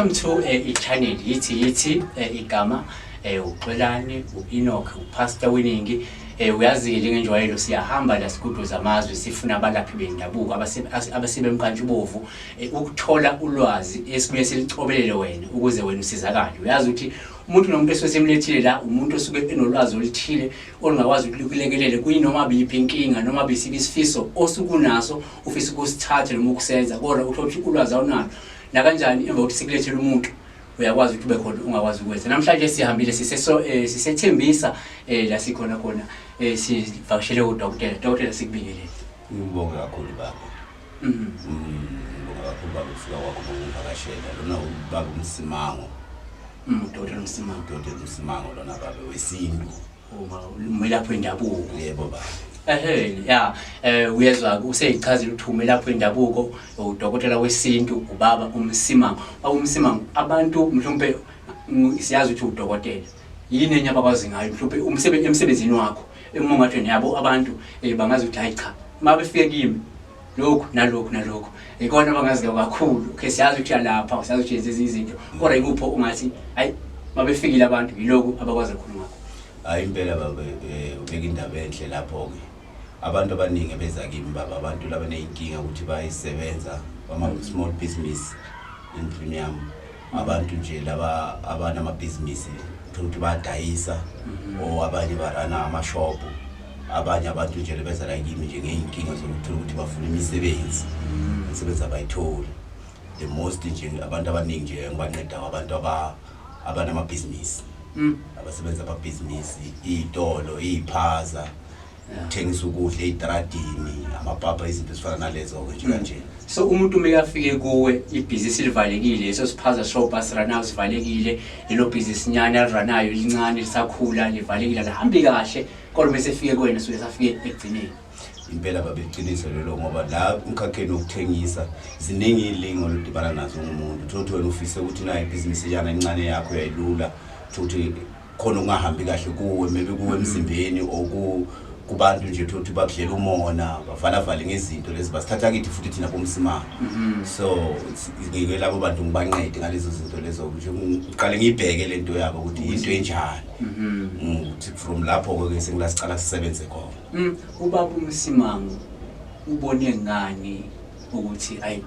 Welcome to i-channel yithi igama uXolani, u-Enoch, uPastor Winingi. Uyazi-ke, njengenjwayelo siyahamba la siguduza amazwe, sifuna abalaphi bendabuko abasebemkantshubovu ukuthola ulwazi esibuye silicobelele wena ukuze wena usizakale. Uyazi ukuthi umuntu nomuntu esuke simlethile la, umuntu osuke enolwazi oluthile olungakwazi ukuthi lukulekelele kuyinoma biyiphi inkinga noma bisiphi isifiso osuke unaso, ufisa ukusithatha noma ukusenza, kodwa uthole ukuthi ulwazi awunalo. Nakanjani, emva kokuthi sikulethele umuntu, uyakwazi ukuthi ube khona ungakwazi ukwenza. Namhlanje sihambile, siseso sisethembisa la sikhona khona, sivakashele udokotela. Dokotela, sikubingelele. Ngibonge kakhulu, baba. Ngibonga kakhulu, baba, ukufika kwakho ngokuvakashela. Lona ubaba uMsimango. Dokotela Msimango. Udokotela uMsimango lona, baba, wesintu. Uma umelaphi wendabuko. Yebo, baba. Ehe, ya, uyezwa, useyichazile ukuthi umelaphi wendabuko, udokotela wesintu, ubaba uMsimango. Baba uMsimango, abantu mhlawumbe siyazi ukuthi udokotela. Yini enye abakwazi ngayo mhlawumbe umsebenzi emsebenzini wakho? Uma ungathi yabo abantu bangazi ukuthi, hayi cha, uma befike kimi lokhu nalokhu nalokhu, ikona abangazi kakhulu. Okay, siyazi ukuthi uyalapha, siyazi ukuthi yenza ezinye izinto, kodwa ikupho ungathi, hayi, uma befikile abantu, yilokhu abakwazi kakhulu ngakho? Hayi, impela baba, ubeka indaba enhle lapho-ke. Abantu abaningi ebeza kimi, baba, abantu labaney'nkinga ukuthi bayisebenza bama-small business endlini yami, abantu nje laba abanamabhizinisi, uthola ukuthi bayadayisa or abanye barana amashophu. Abanye abantu nje lebeza la kimi nje ngey'nkinga zokuthola ukuthi bafuna imisebenzi, imisebenzi abayitholi. The most nje, abantu abaningi nje engibanqedayo, abantu abanamabhizinisi, abasebenza amabhizinisi, iy'tolo, iy'phaza, ukuthengisa ukudla ey'tradini, amapapa, izinto ezifana nalezo-ke nje kanje. So umuntu uma afike kuwe, ibhizinisi livalekile, leso siphaza shop asiranayo sivalekile, lelo bhizinisi nyana aliranayo lincane, lisakhula, livalekile, alihambi kahle, kodwa uma sefike kuwena suke safike ekugcineni. Impela babeqiniso lelo, ngoba la emkhakheni wokuthengisa ziningi iy'lingo oludibana nazo ngumuntu. Uthole ukuthi wena ufise ukuthi nayo ibhizinisi yana encane yakho uyayilula, uthole ukuthi khona okungahambi kahle kuwe, maybe kuwe emzimbeni or kubantu nje, uthole ukuthi bakudlela umona, bavalavale ngezinto lezi, basithatha kithi futhi thina bomsimamo. So ngike labo bantu ngibanqede ngalezo zinto lezo nje, ngiqale ngiyibheke le nto yabo ukuthi into enjani. Ukuthi from lapho-ke sengila sicala sisebenze khona. Ubaba uMsimango ubone ngani ukuthi ayi,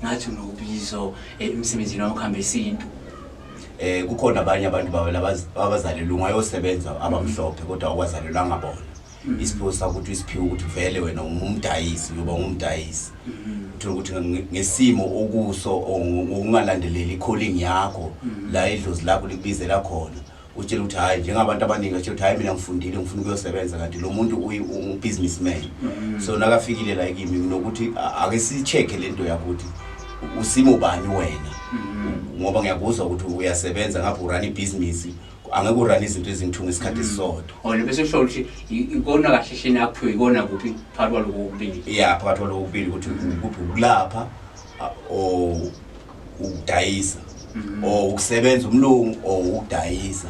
ngathi unobizo emsebenzini wakho hamba esintu? Kukhona abanye abantu baba abazalelwe ungayosebenza abamhlophe, kodwa akwazalelwanga bona. Isiphiwo sakuthi isiphiwo ukuthi vele wena ungumdayisi, uyoba ngumdayisi. Uthola ukuthi ngesimo okuso or ngokungalandeleli i-calling yakho la idlozi lakho likubizela khona, utshela ukuthi hhayi, njengabantu abaningi batshela ukuthi, "Hhayi, mina ngifundile, ngifuna ukuyosebenza," kanti lo muntu uyi-businessman. So nakafikile la kimi, nginokuthi ake si-check-e le nto yakho ukuthi usimo bani wena, ngoba ngiyakuzwa ukuthi uyasebenza ngapha, urana ibhizinisi, angeke urane izinto ezingu-two ngesikhathi esisodwa. Or bese usho ukuthi ikona kahle hleni akuphiwe ikona kuphi phakathi kwaloko okubili? Ya, phakathi kwaloko okubili, ukuthi kuphi, ukulapha or ukudayisa or ukusebenza umlungu or ukudayisa.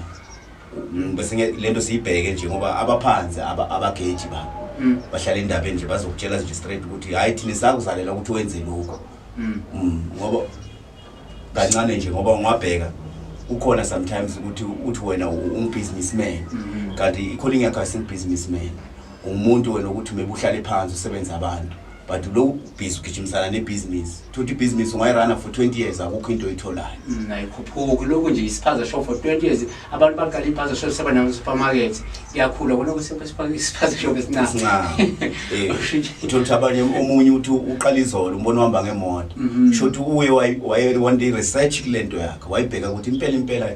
Bese lento siyibheke nje, ngoba abaphansi abageji ba bahlala endabeni nje, bazokutshela nje straight ukuthi, "Hayi, thina sakuzalela ukuthi wenze lokhu." Ngoba kancane nje, ngoba ungabheka kukhona sometimes ukuthi uthi wena ungu-businessman, kanti i-calling yakho asingu-businessman. Umuntu wena ukuthi maybe uhlale phansi usebenza abantu, but lo busy ugijimisana nebhizinisi. Thothi ibhizinisi ungayirana for 20 years, akukho into oyitholayo. Ayikhuphuki lokhu nje isiphaza shop for 20 years. Abantu baqala iphaza shop seba nama supermarket, kuyakhula kona isiphaza shop esincane. Esincane. Uthola ukuthi abanye, omunye uthi uqala izolo, umbona uhamba ngemoto. Kusho ukuthi uye waye one day research kule nto yakhe, wayibheka ukuthi impela impela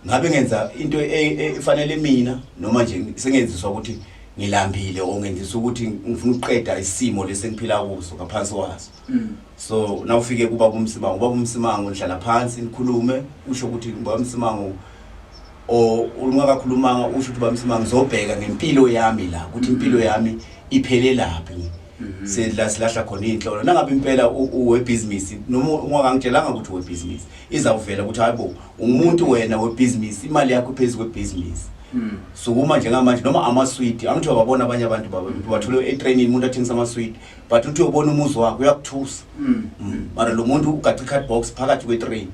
ngabe ngenza into efanele mina noma nje sengenziswa ukuthi ngilambile or ngenziswa ukuthi ngifuna ukuqeda isimo lesi engiphila kuso ngaphansi kwaso. So nawufike kuba kumsimango, ubaba uMsimango, nihlala phansi nikhulume, usho ukuthi ubaba uMsimango or ungakakhulumanga, usho ukuthi, "Baba Msimango, ngizobheka ngempilo yami la ukuthi impilo yami iphelelaphi." Sela silahla khona iy'nhlolo. Nangabe impela uwebhizinisi, noma ungakangitshelanga ukuthi uwebhizinisi, izawuvela ukuthi, hayi bo, ungumuntu wena webhizinisi, imali yakho iphezu kwebhizinisi. Sukuma njengamanje, noma amaswidi, angithi wababona abanye abantu bathole etrainini umuntu athengisa amaswidi, but uthi uyobona umuzi wakhe, uyakuthusa. Mara lo muntu ugaca i-card box phakathi kwe-train.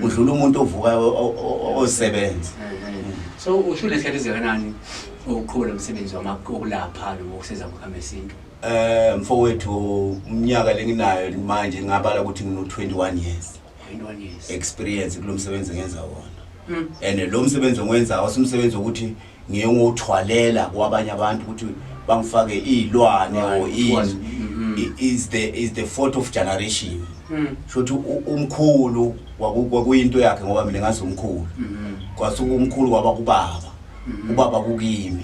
Udlula umuntu ovuka osebenza. So usho lesikhathi ezingakanani ukuqhuba lo msebenzi wokulapha nokusiza amakhambi esintu? Mfowethu, umnyaka lenginayo manje ngabala ukuthi ngino 21 years. 21 years. Experience kulomsebenzi ngenza wona. And lo msebenzi ongiwenzayo usumsebenzi ukuthi ngiye ngowuthwalela kwabanye abantu ukuthi bangifake izilwane or ini, is the fourth of generation. Shothi umkhulu kwakuyinto yakhe, ngoba mina ngazi umkhulu. Kwasuka umkhulu kwaba kubaba. Ubaba kukimi.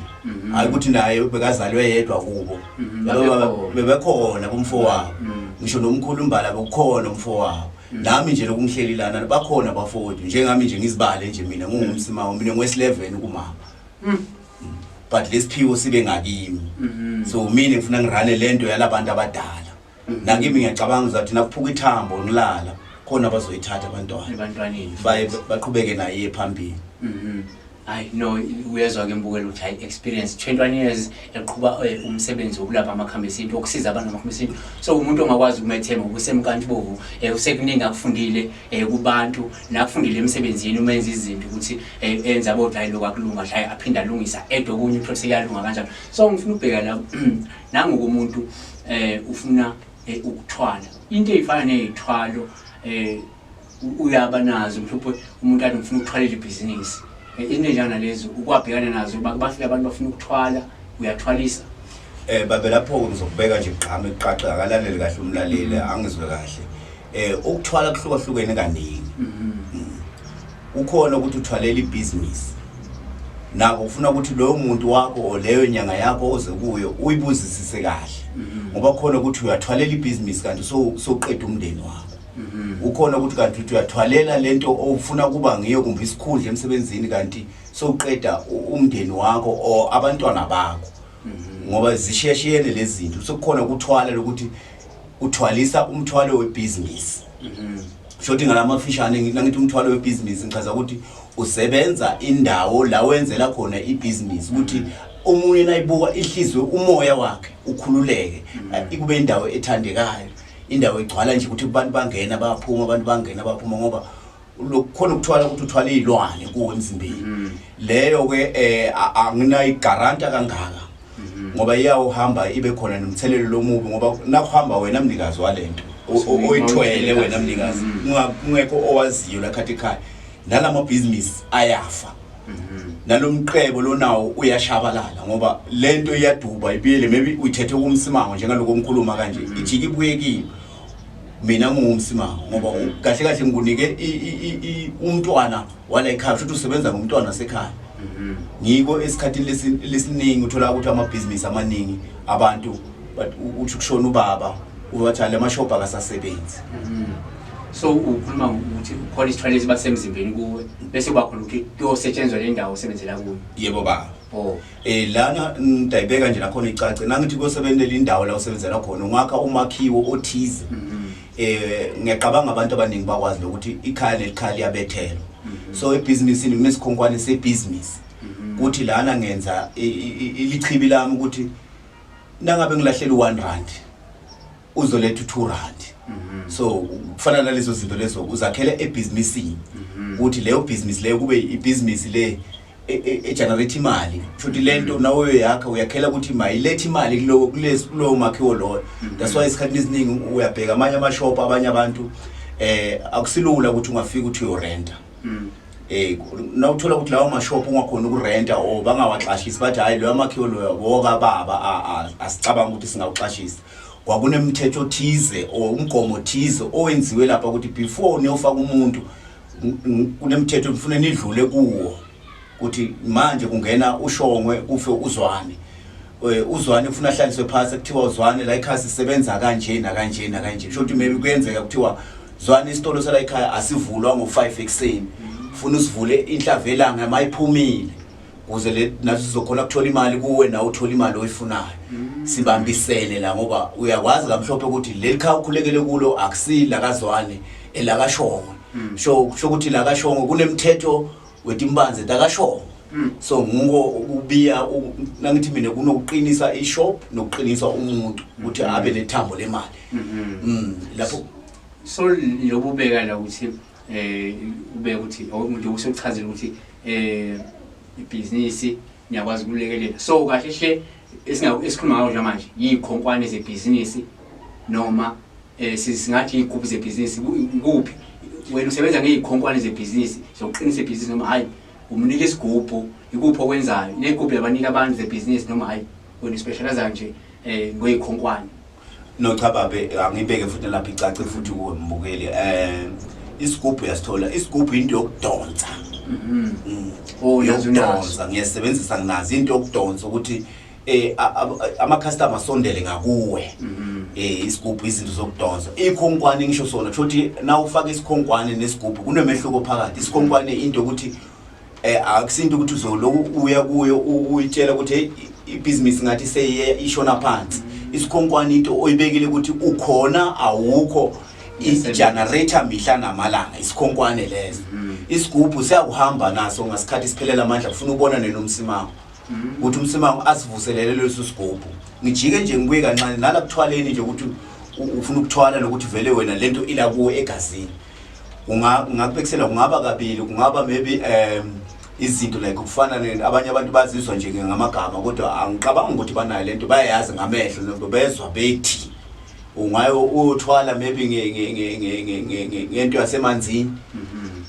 Hayi ukuthi naye bekazalwe yedwa kubo. Babekhona. Bebekhona kumfowabo. Ngisho nomkhulu umbala bekukhona umfowabo. Nami nje lokungihleli lana bakhona abafowethu, njengami nje ngizibale nje mina ngungumsimango, mina ngwesi-11 kumama. But lesiphiwo sibe ngakimi. So mina ngifuna ngirane lento yalabantu abadala. Nakimi ngiyacabanga ukuthi nakuphuka ithambo ngilala khona bazoyithatha abantwana. Ebantwaneni. Baye baqhubeke naye phambili. Hayi no, uyezwa ke mbukelo ukuthi hayi, experience 21 years eqhuba umsebenzi wokulapha amakhambi esintu, okusiza abantu ngamakhambi esintu. So umuntu ongakwazi ukumethemba usemkantshubovu, usekuningi akufundile kubantu nakufundile emsebenzini, umenza izinto ukuthi enza bodwa, hayi lokhu akulunga, hayi aphinde alungisa edwa okunye uthole sekuyalunga kanjalo. So ngifuna ukubheka la nangokumuntu ufuna ukuthwala into ey'fana ney'thwalo, uyaba nazo mhlawumbe umuntu athi ngifuna ukuthwalela ibhizinisi, into enjenganalezo ukwabhekana nazo, bafika abantu bafuna ukuthwala, uyathwalisa? Babe, lapho ngizokubeka nje kugqame kuqaqe, akalaleli kahle umlaleli, angizwe kahle. Ukuthwala kuhlukahlukene kaningi. Ukhona ukuthi uthwalela ibhizinisi. Nako ufuna ukuthi loyo muntu wakho or leyo nyanga yakho oze kuyo uyibuzisise kahle. Ngoba khona ukuthi uyathwalela ibhizinisi kanti so soqeda umndeni wakho. Ukhona ukuthi kanti uthi uyathwalela lento ofuna kuba ngiyo kumbe isikhundla emsebenzini, kanti soqeda umndeni wakho or abantwana bakho. Ngoba zishiyashiyene lezi zinto. Sekukhona ukuthwala lokuthi uthwalisa umthwalo webhizinisi. Shothi ngalamafishane nangithi umthwalo webhizinisi, ngichaza ukuthi usebenza indawo la wenzela khona ibhizinisi, ukuthi omunye nayibuka ihliziyo, umoya wakhe ukhululeke, ikube indawo ethandekayo, indawo egcwala nje ukuthi abantu bangena baphuma, abantu bangena baphuma, ngoba lokukhona ukuthwala ukuthi uthwala izilwane kuwe emzimbeni. Leyo ke anginayigaranta kangaka, ngoba iyawuhamba ibe khona nomthelelo lomubi, ngoba nakuhamba wena mnikazi walento oyithwele wena mnikazi, kungekho owaziyo la khathi ekhaya, nalamabhizinisi ayafa, nalomqebo lonawo uyashabalala, ngoba lento iyaduba ibuyele. Maybe uyithethe kumsimango njengaloko ngikhuluma kanje, ijike ibuye kimi mina ngingumsimango, ngoba kahle kahle ngikunike umntwana wala ekhaya, futhi usebenza ngomntwana wasekhaya. Ngiko esikhathini lesiningi uthola ukuthi amabhizinisi amaningi abantu uthi kushona ubaba, ubathi le mashopha akasasebenzi. So ukhuluma ngokuthi ukhona isithwalo esiba semzimbeni kuwe, bese kuba khona ukuthi kuyosetshenzwa le ndawo osebenzela kuyo? Yebo baba. Oh. Lana ndayibeka nje nakhona icace, nangithi kuyosebenzela indawo la usebenzela khona, ungakha umakhiwo othize. Ngiyacabanga abantu abaningi bakwazi lokuthi ikhaya nelikhaya liyabethelwa. So ebhizinisini kunesikhonkwane sebhizinisi, kuthi lana ngenza ilichibi lami, ukuthi nangabe ngilahlela u1 rand uzoletha u2 rand. So kufana nalezo zinto lezo uzakhele ebhizinisini, ukuthi leyo business leyo kube ibhizinisi le egenerate imali. Futhi lento nawe uyoyakha, uyakhela ukuthi mayilethe imali kulowo kulowo makhiwo loyo. That's why isikhathi esiningi uyabheka amanye amashop, abanye abantu akusilula ukuthi ungafika uthi uyorenta. Nawuthola ukuthi lawo mashop ungakhona ukurenta or bangawaxashisi, bathi hayi, loyo makhiwo loyo woka baba, asicabanga ukuthi singawuxashisa. Kwakunemithetho othize or umgomo othize owenziwe lapha ukuthi before niyofaka umuntu kunemithetho ngifuna nidlule kuwo, ukuthi manje kungena ushongwe kufe uzwane, uzwane ufuna ahlaliswe phansi, kuthiwa uzwane la ekhaya sisebenza kanje nakanje nakanje. Kusho ukuthi maybe kuyenzeka kuthiwa zwane isitolo sala ekhaya asivulwa ngo-5 ekuseni, ufuna usivule inhlavu elanga mayiphumile, ukuze le nathi sizokhona ukuthola imali kuwe, nawe uthola imali oyifunayo, sibambisene la, ngoba uyakwazi kamhlophe ukuthi leli khaya ukhulekele kulo akusila kazwane, elakashongwe. Sho kusho ukuthi la kashongwe kunemithetho wetimbanze takashongwe. So nguko ukubiya nangithi mina kunokuqinisa ishop nokuqinisa umuntu ukuthi abe nethambo lemali lapho. So lobubeka la ukuthi Ube ukuthi nje usekuchazela ukuthi ibhizinisi niyakwazi ukulekelela. So kahle hle esikhuluma ngawo njengamanje yiy'khonkwane zebhizinisi noma singathi iy'gubhu zebhizinisi. Kuphi wena usebenza ngey'khonkwane zebhizinisi zokuqinisa ibhizinisi, noma hhayi umnika isigubhu? Ikuphi okwenzayo ney'gubhu yabanika abantu zebhizinisi, noma hhayi wena uspecializa nje ngey'khonkwane? No, cha babe, angibeke futhi lapha icace futhi kuwe mbukeli. Isigubhu uyasithola. Isigubhu into yokudonsa. Oh, nazo unazo. Yokudonsa ngiyasebenzisa, nginazo into yokudonsa ukuthi ama customer asondele ngakuwe. Isigubhu izinto zokudonsa. Ikhonkwane ngisho sona kusho ukuthi na ufaka isikhonkwane nesigubhu kunomehluko phakathi. Isikhonkwane into ukuthi akusinto ukuthi uzoloku uya kuyo uyitshela ukuthi hey, ibhizinisi ngathi seyiye ishona phansi. Isikhonkwane into oyibekile ukuthi ukhona awukho, i-generator mihla namalanga, isikhonkwane leso. Isigubhu siyakuhamba naso ngasikhathi siphelela amandla, kufuna ubona nenomsimango ukuthi umsimango asivuselele leso sigubhu. Ngijike nje ngibuye kancane nala kuthwaleni nje ukuthi ufuna ukuthwala nokuthi vele wena lento ila kuwe egazini. Ungakubekisela kungaba kabili, kungaba maybe izinto like kufana abanye abantu bazizwa nje ngamagama, kodwa angicabangi ukuthi banayo lento, bayayazi ngamehlo noma bezwa bethi ungayo uyothwala maybe ngento yasemanzini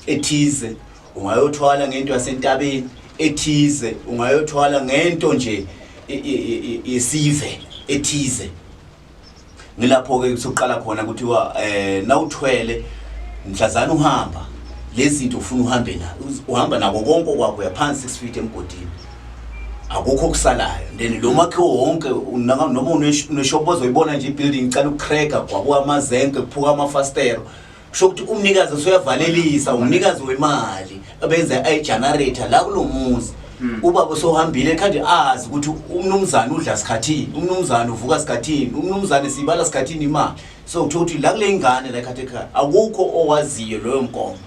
ethize, ungayothwala ngento yasentabeni ethize, ungayothwala ngento nje yesive ethize. Ngilapho ke kusoqala khona kuthiwa nawuthwele mhlazana uhamba lezi zinto ufuna uhambe na uhamba nako konke okwakho, uyaphansi 6 feet emgodini, akukho okusalayo. Then lo makhiwo wonke noma uneshop ozoyibona nje ibuilding icala ukucracka, gwabuka amazenke, kuphuka amafastero, kusho ukuthi umnikazi usuyavalelisa, umnikazi wemali abenza ayi-generator la kulo muzi. Ubaba usohambile khandi azi ukuthi umnumzane udla sikhathini, umnumzane uvuka sikhathini, umnumzane siyibala sikhathini imali. So kuthiwa ukuthi la kule ngane la ekhatha ekhaya akukho owaziyo loyo mgomo,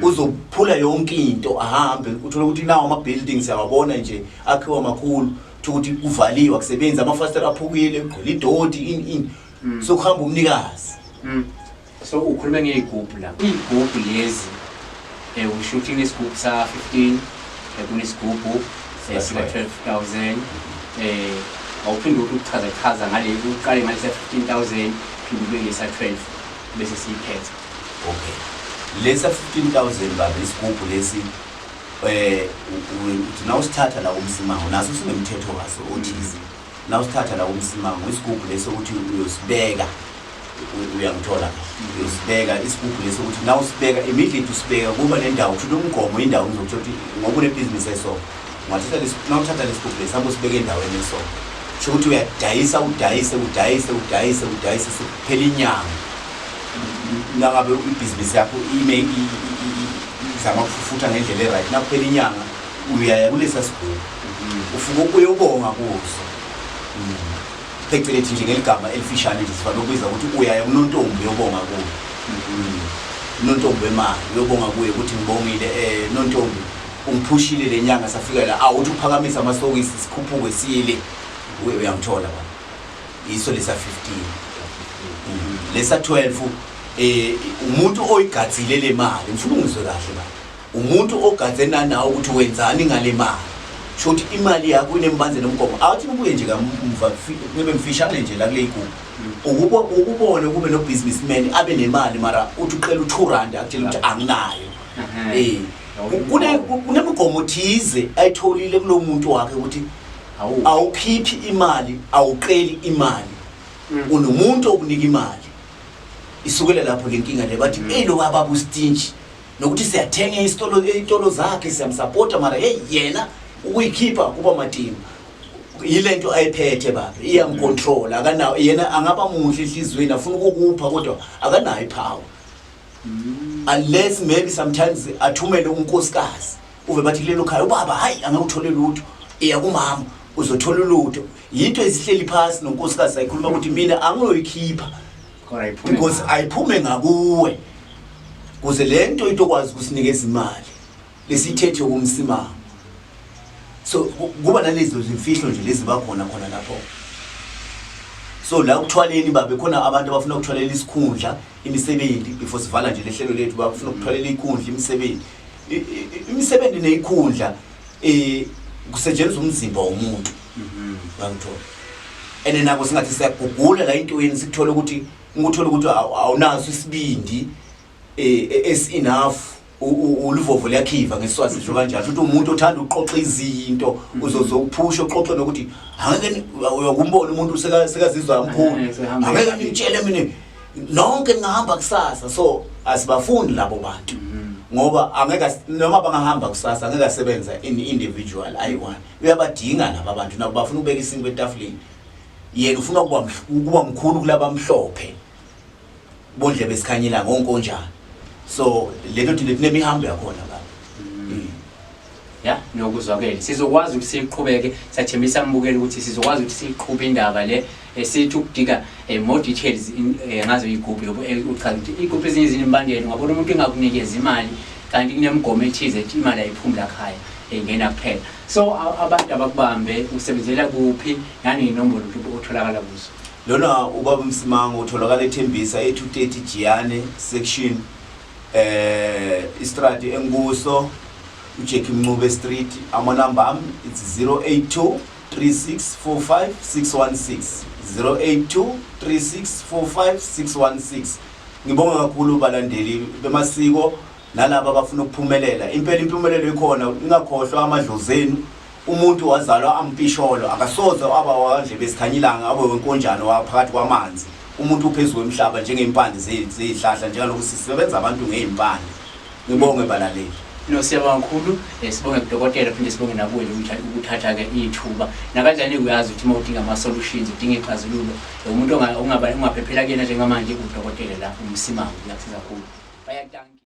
uzophula yonke into ahambe. Uthole ukuthi nawo ama-buildings siyawabona nje akhiwa amakhulu, kuthiwa ukuthi kuvaliwe, akusebenzi, amafasitela aphukile, kugcwele idoti, ini ini, so kuhamba umnikazi. So ukhulume ngey'gubhu la, iy'gubhu lezi usho ukuthi kunesigubhu sa-15, kunesigubhu sika 12,000. Awuphinde ukuthi uchaza chaza ngale, uqale ngalesa 15,000, phinde ube lesa 12, bese siyiphetha. Okay, lesa 15,000 baba, isigubhu lesi uthi nawusithatha la kumsimango naso sinemthetho waso othize. Nawusithatha la kumsimango isigubhu leso ukuthi uyosibeka, uyangithola kahle, uyosibeka isigubhu leso ukuthi nawusibeka immediately usibeka kuba nendawo, kusho ukuthi umgomo indawo ngizokuthola ukuthi ngoba unebhizinisi eso ungathatha lesi, nawuthatha lesigubhu lesi hamba usibeke endaweni eso, kusho ukuthi uyadayisa, udayise, udayise, udayise, udayise, sekuphela inyanga. Nangabe ibhizinisi yakho ime izama ukufufutha ngendlela e-right, nakuphela inyanga uyaya kulesa sigubhu ufike uyobonga kuso, phecelezi nje ngeligama elifishane nje sifane ukubiza ukuthi uyaya kunontombi uyobonga kuye, nontombi wemali, uyobonga kuye ukuthi ngibongile nontombi, ungiphushile le nyanga safika la, awuthi uphakamisa amasokisi sikhuphuke siye le. Uyangithola baba? Yiso lesa 15. Lesa 12 umuntu oyigadzile le mali, ngifuna ungizwe kahle baba, umuntu ogadze nanawe ukuthi wenzani ngale mali, sho ukuthi imali yakho inembanze nomgomo. Awuthi ngibuye nje kamva, ngibe mfishane nje la kule igubhu, ukubone kube no businessman abe nemali, mara uthi uqela u2 rand akutshela ukuthi anginayo. Kunemigomo thize ayitholile kulo muntu wakhe ukuthi awukhiphi imali, awuqeli imali, unomuntu okunika imali. Isukela lapho le nkinga le, bathi hey, lo baba ustingy, nokuthi siyathenga isitolo, itolo zakhe siyamsupporta, mara hey, yena ukuyikhipha kuba matima. Yilento ayiphethe baba, iyamcontrol, akanawo yena. Angaba muhle enhliziyweni afuna ukukupha, kodwa akanayo ipower unless maybe sometimes athumele unkosikazi. Uve bathi kulelo khaya ubaba hayi, angeke uthole lutho, iya kumama uzothola ulutho. Yinto ezihleli phasi nonkosikazi ayikhuluma ukuthi mina angiyoyikhipha Kodwa ayiphume because ayiphume ngakuwe kuze lento itokwazi ukusinikeza imali lesithethe kumsimamo. So kuba nalezo zimfihlo nje lezi bakhona khona lapho. So la kuthwaleni babe khona abantu abafuna ukuthwalela isikhundla, imisebenzi, before sivala nje lehlelo lethu, bafuna ukuthwalela ikhundla, imisebenzi. Imisebenzi neyikhundla kusetshenziswa umzimba womuntu. Bangithola. And nako singathi siyagugula la intweni, sikuthola ukuthi ngikuthola ukuthi awunaso isibindi es enough, ulivovo liyakhiva ngesiswazi sho kanjalo, futhi umuntu othanda ukuxoxa izinto, uzozophusha uxoxe nokuthi angeke uyokumbona umuntu sekazizwa mkhulu, angeke nitshele mina nonke ningahamba kusasa. So asibafundi labo bantu, ngoba angeke noma bangahamba kusasa angeke asebenza in individual ayi-one. Uyabadinga laba bantu, nabo bafuna ukubeka isinkwa etafuleni. Yena ufuna ukuba mkhulu kulabamhlophe bondlebe esikhanyela ngonkonjani. So lento thina kunemihambo yakhona baba. Ya, nokuzwakele, sizokwazi ukuthi siqhubeke. Siyathembisa mbukeli ukuthi sizokwazi ukuthi siqhube indaba le, sithi ukudika more details ngazo iy'gubhu yobo, uchaza ukuthi iy'gubhu ezinye zinembandela. Ungabona umuntu engakunikeza imali kanti kunemigomo ethize ethi imali ayiphumi lakhaya, ingena kuphela. So abantu abakubambe, usebenzela kuphi, naney'nombolo ukuthi otholakala kuzo? Lona ubaba Msimango utholakala eThembisa, e-230 Jiyane section, istrati enkuso uJackie Mncube Street. Amanamba ami it's 082 3645 616, 082 3645 616. Ngibonga kakhulu balandeli bemasiko nalabo abafuna ukuphumelela. Impela impumelelo ikhona, ingakhohlwa amadlozi enu. Umuntu wazalwa ampisholo, akasoze aba wandlebe esikhanyilanga, abe wenkonjane waphakathi kwamanzi. Umuntu uphezu kwemhlaba njengey'mpande zey'hlahla, njengalokhu sisebenza abantu ngey'mpande. Ngibonge balaleli. No, siyabonga kakhulu. Sibonge kudokotela, phinde sibonge nakuwe nje ukuthatha-ke ithuba. Nakanjani uyazi ukuthi uma udinga ama-solutions, udinga ixazululo, umuntu ongaphephela kuyena njengamanje udokotela la uMsimango, uyakusiza kakhulu. Bayakudanki.